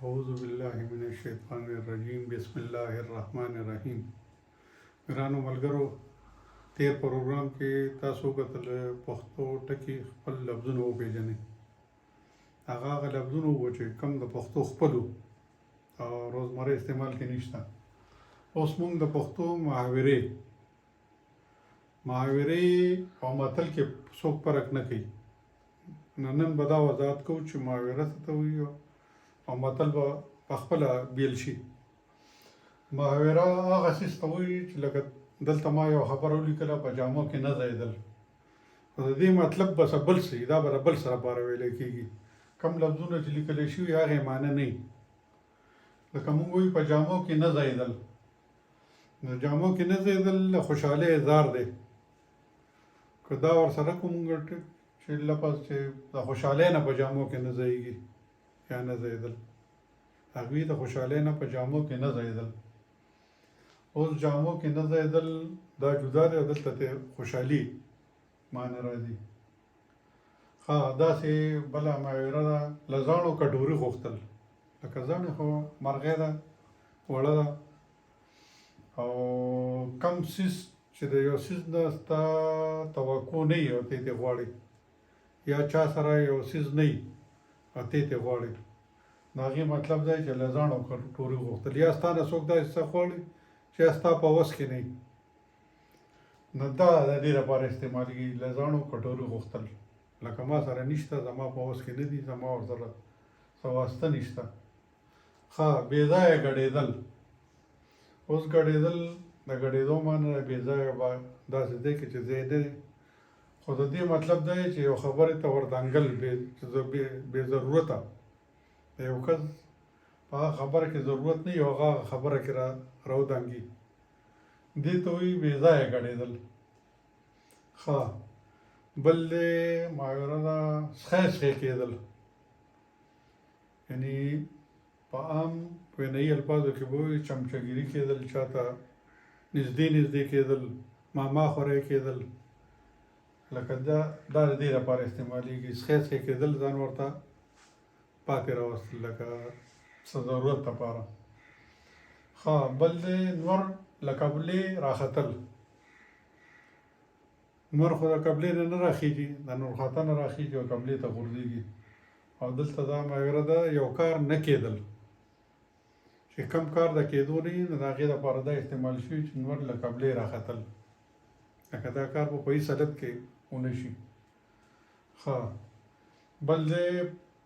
اعوذ بالله من الشیطان الرجیم بسم الله الرحمن الرحیم. ګرانو ملګرو، تیر پروګرام کې تاسو کتل پښتو ټکي خپل لفظونه وپیژنئ. هغه هغه لفظونه وو چې کم د پښتو خپلو او روزمره استعمال کې نشته. اوس موږ د پښتو محاورې او متل کې څوک فرق نه کوي. نو نن به دا وضاحت کوو چې محاوره څه ته وایي او متل به په خپله بیل شي. محاوره هغه څیز ته وایي چې لکه دلته ما یو خبره ولیکله، په جامو کې نه ځایېدل، خو د دې مطلب به څه بل څه وي، دا به د بل څه لپاره ویلی کېږي. کوم لفظونه چې لیکل شوي هغې معنی نه وي. لکه موږ وایو په جامو کې نه ځایېدل، نو جامو کې نه ځایېدل له خوشحالۍ اظهار دی. که دا ورسره کوم چې لفظ چې د خوشحالۍ نه په جامو کې نه ځایېږي یا نه ځایېدل، هغوی د خوشحالۍ نه په جامو کې نه ځایېدل. اوس جامو کې نه ځایېدل دا جدا دی، دلته ته خوشحالي معنی راځي. ښه، داسې بله محاوره ده، له زاڼو کټوري غوښتل. لکه زاڼې خو مرغۍ ده، وړه ده، او کم څیز چې د یو څیز نه ستا توقع نه وي او ته یې غواړې، یا چا سره یو څیز نه وي او ته یې غواړې، د هغې مطلب دی چې له زاڼو کټوري غوښتل، یا ستا نه څوک داسې څه غواړي چې یا ستا په وس کې نه وي، نو دا د دې لپاره استعمالېږي، له زاڼو کټوري غوښتل. لکه ما سره نشته، زما په وس کې نه دي، زما ورسره څه واسطه نشته. ښه، بې ځایه ګډېدل. اوس ګډېدل د ګډېدو معنی ده بې ځایه، به داسې ځای کې چې ځای نه دی، خو د دې مطلب دا دی چې یو خبرې ته وردانګل بې ضرورته، د یو کس په هغه خبره کې ضرورت نه وي او هغه هغه خبره کې راودانګي، دې ته وایي بې ځایه ګډېدل. ښه، بل دی محاوره ده سخی سخی کېدل، یعنی په عام وینایي الفاظو کې به وایي چمچهګیري کېدل، چاته نږدې نږدې کېدل، ماما خوری کېدل، لکه دا دا د دې لپاره استعمالیږي. سخی سخی کېدل ځان ورته پاتې راوستل لکه څه ضرورت لپاره. ښه، بل دی نور له قبلې راختل. نور خو د قبلې نه نه راخیږي، د نور خاته نه راخیږي او قبلې ته غورځېږي. او دلته دا محاوره ده یو کار نه کېدل، چې کم کار د کېدو نه وي، نو د هغې لپاره دا استعمال شوي چې نور له قبلې راختل، لکه دا کار به په هېڅ حالت کې ونه شي. ښه، بل دی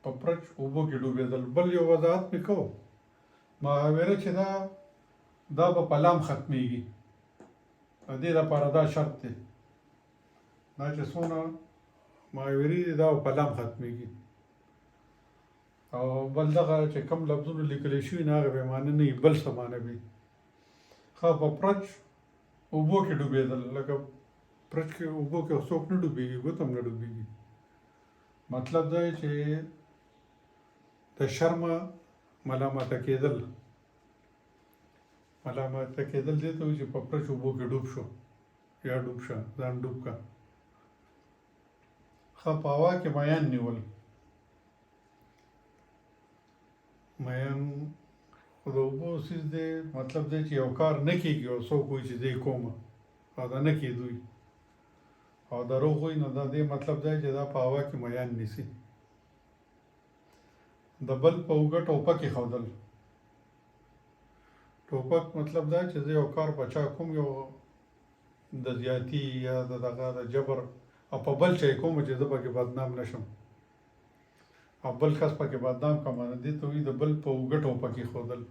په پرچ اوبو کې ډوبېدل. بل یو وضاحت مې کوو، محاوره چې ده دا به په لام ختمېږي، د دې لپاره دا شرط دی، دا چې څونه محاورې دي دا په لام ختمېږي. او بل دغه چې کوم لفظونه لیکل شوي نه هغه به معنی نه وي، بل څه معنی وي. ښه، په پرچ اوبو کې ډوبېدل، لکه پرچ کې اوبو کې څوک نه ډوبېږي، ګوت هم نه ډوبېږي. مطلب دا دی چې د شرمه ملامته کېدل، ملامته کېدل دې ته وایي چې په پرچ اوبو کې ډوب شو یا ډوب شه، ځان ډوب که. ښه، په هوا کې میان نیول. میان خو د اوبو څیز دی، مطلب دی چې یو کار نه کېږي او څوک وایي چې زه یې کوم او دا نه کېدوی او دروغ وایي، نو د دې مطلب دی چې دا په هوا کې میان نیسي. د بل په اوږه ټوپک ایښودل. ټوپک مطلب دا چې زه یو کار په چا کوم، یو د زیاتی یا د دغه د جبر، او په بل چا یې کوم چې زه پکې بدنام نه شم او بل کس پکې بدنام کړم، نو دې ته وایي د بل په اوږه ټوپک ایښودل.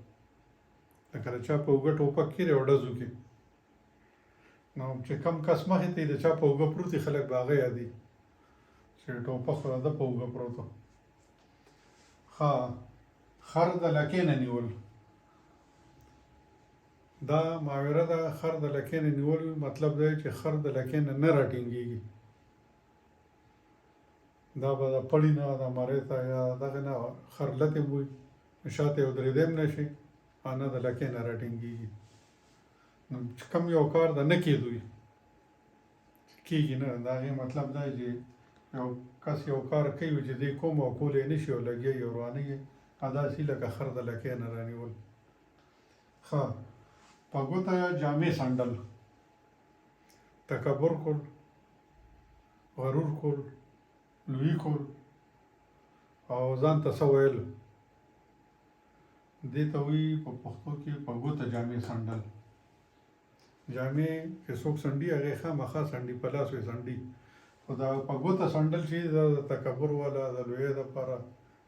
لکه د چا په اوږه ټوپک کېږي او ډز وکړي، نو چې کم کس مخې ته د چا په اوږه پروت وي، خلک به هغه یادوي چې ټوپک خو د ده په اوږه پروت و. ښه، خر د لکې نه نیول. دا محاوره ده، خر د لکې نه نیول مطلب دی چې خر د لکې نه نه راټینګېږي، دا به د پړي نه د مرۍ ته یا دغه نه خر لتې هم وي، شاته یې ودرېدی هم نه شي او نه د لکې نه راټینګېږي. نو چې کوم یو کار د نه کېدو وي، کېږي نه، د هغې مطلب دا دی چې یو کس یو کار کوي چې دی کوم او کولی نه شي او لګیا یې او روانېږي، داسې لکه خر د لکۍ نه رانیول. ښه، په ګوته جامې څنډل، تکبر کول، غرور کول، لویي کول او ځان ته څه ویل، دې ته وایي په پښتو کې په ګوته جامې څنډل. جامې چې څوک څنډي هغې خامخا څنډي، په لاس یې څنډي، خو دا په ګوته څنډل چې دا د تکبر والا د لویۍ دپاره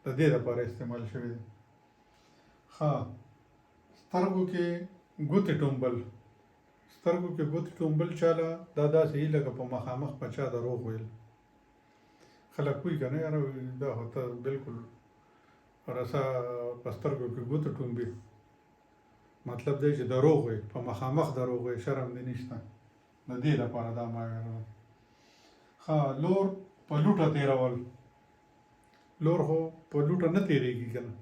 د دې دپاره استعمال شوی دی. ښه، سترګو کې ګوتې ټومبل، سترګو کې ګوتې ټومبل چاله دا داسې وي لکه په مخامخ په چا دروغ ویل. خلک وایي که نه یاره دا خو ته بلکل رسا په سترګو کې ګوتې ټومبي، مطلب دی چې دروغ وایي، په مخامخ دروغ وایي، شرم دې نشته، د دې لپاره دا محاوره ده. ښه، لور په لوټه تېرول، لور خو په لوټه نه تېرېږي که نه،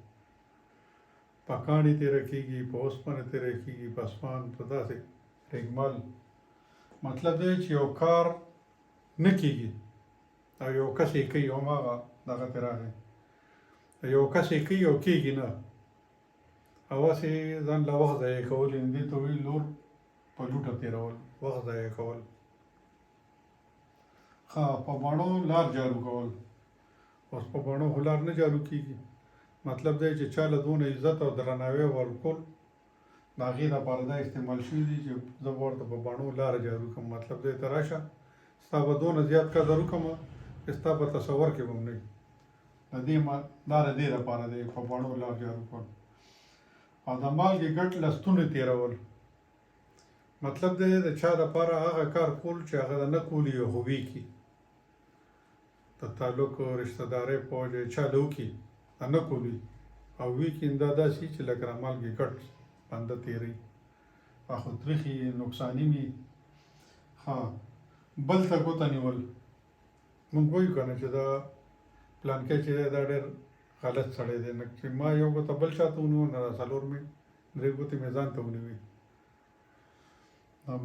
په کاڼي تېره کېږي، په اوسپنه تېره کېږي، په اسمان، په داسې رېګمال. مطلب دی چې یو کار نه کېږي او یو کس یې کوي، هماغه دغه ترې راغی، یو کس یې کوي او کېږي نه، او هسې ځان له وخت ضایع کول، یعنې دې ته وایي لور په لوټه تېرول، وخت ضایع کول. ښه، په بڼو لار جارو کول، اوس په بڼو خو لار نه جارو کېږي، مطلب دی چې چا له دونه عزت او درناوی ورکول، د هغې دپاره دا استعمال شوي دي چې زه به ورته په بڼو لاره جارو کړم، مطلب دی ته راشه ستا به دونه زیات قدر وکړم چې ستا په تصور کې به هم نه وي. د دې دا د دې دپاره دی په بڼو لار جارو کول. او د مالګې ګټ له ستوني تېرول، مطلب دی د چا دپاره هغه کار کول چې هغه د نه کولي خو ویې کړي، د تعلق رشته دارۍ په وجه یې چا له وکړي د نه کولي او ویې کړي، دا داسې چې لکه د مالګې ګټ بنده تېروي، خو تریخي نقصاني وي. ښه، بل ته ګوته نیول، موږ وایو که نه چې دا پلانکی چې دی دا ډېر غلط سړی دی، نه چې ما یو ګوته بل چا ته ونیوه، نه دا څلور مې درې ګوتې مې ځان ته ونیوې.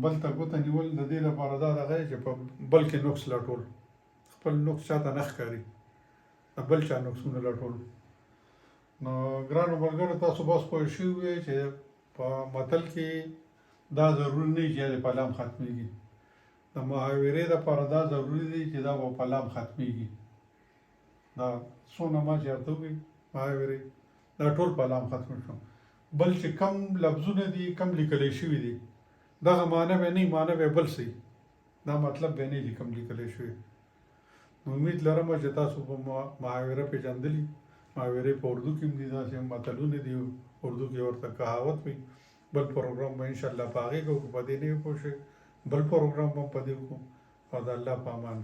بل ته ګوته نیول د دې لپاره دا دغه چې په بل کې نقص لټول، خپل نقص چاته نه ښکاري، د بل چا نقصونه لټول. نو ګرانو ملګرو، تاسو بس پوه شوي وئ چې په متل کې دا ضروري نه چې په لام ختمېږي، د محاورې لپاره دا ضروري دی چې دا به په لام ختمېږي. دا څونه ما چې درته وویل محاورې دا ټول په لام ختم شو. بل چې کم لفظونه دي کم لیکلی شوي دي دغه معنی به نه، معنی به بل څه، دا مطلب به نه چې کم لیکلی شوي. نو امید لرم چې تاسو به محاوره پېژندلي. محاورې په اردو کې هم دي، داسې متلونه دي اردو کې ورته کهاوت وي. بل پروګرام به انشاءالله په هغې کوو، که په دې نه وي پوه شوي بل پروګرام به هم په دې وکړو. او د الله په امان.